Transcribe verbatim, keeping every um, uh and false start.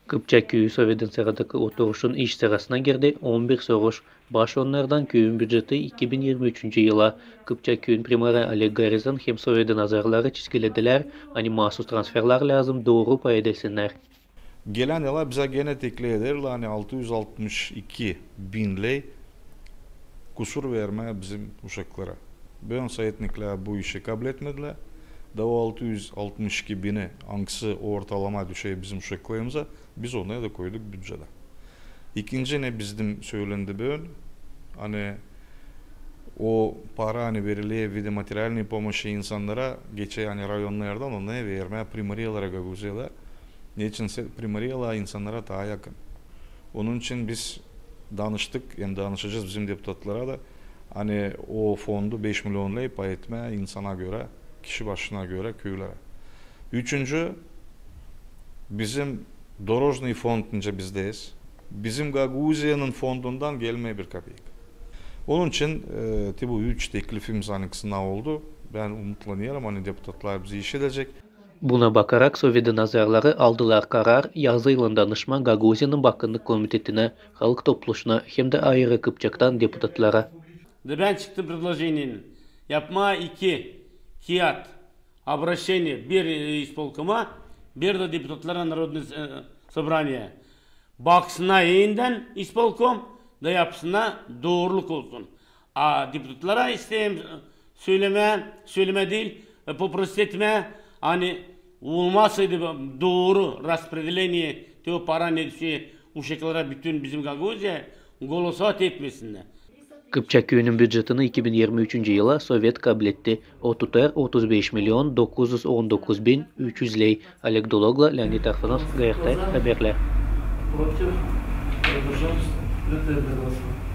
Kıpçak küüyü Sovedin sıradakı oturuşun iş sırasına girdi on bir soruş. Baş onnardan küüyün büceti iki bin irmi üçüncü yıla. Kıpçak küüyün primarı Oleg Gorizin hem Sovedin azarları çizgiledilär, ani maasuz transferlär lääzım dooru pay edilsinnär. Gelän yıla bizä genä teklif ederlär, ani altı üz altmış iki bin ley kusur vermää bizim uşaklara. Büün sovetniklär bu işi kabletmedilär. Da o altı üz altmış iki bini, angısı ortalama düşer bizim uşaklarımıza, biz onu da koyduk bücedä. İkinci ne bizim söylendi büün, ani o para, ani veriler, bir dä materialnıy pomoşi insannara geçer, ani rayonnardan onu vermää primariyalara Gagauziyada. Neçinsä primariyalar insannara taa yakın. Onun için biz danıştık, hem danışacez bizim deputatlara da, ani o fondu beş milion ley pay etmää insana görä, kişi başına görä küülerä. Üçüncü, bizim dorožnıy fond, nicä bizdä, bizim Gagauziyanın fondundan gelmeer bir kapeyka. Onun için, e, te bu üç teklifimiz, ani kısına oldu. Bän umutlanêrım, ani deputatlar bizi işidecek. Buna bakarak, Sovedin azarları aldılar karar yazıylan danışmaa Gagauziyanın Bakınnık komitetinä, Halk Topluşuna hem dä ayırı Kıpçaktan deputatlara. Da bän çıktım предложениеynin yapmaa iki kiyat обращение, bir, e, исполкома, bir dä депутатlara Народного, e, собрания. Baksınnar enidän исполком, da yapsınnar, dooruluk olsun. A deputatlara isteerim, e, söylemää, söylemää diil, e, попросить etmää, ani olmasaydı dooru распределение te o para, ne düşer uşaklara bütün bizim Gagauziyaya, голосовать etmesinnär. Kıpçak küüyünün bücetini iki bin irmi üçüncü yıla Sovet kabletti. O tutêr otuz beş milion dokuz üz on dokuz bin üç üz ley. Oleg Dologla, Leonid Arfanov, G R T haberlär. Против, воздержался, это я для голосования.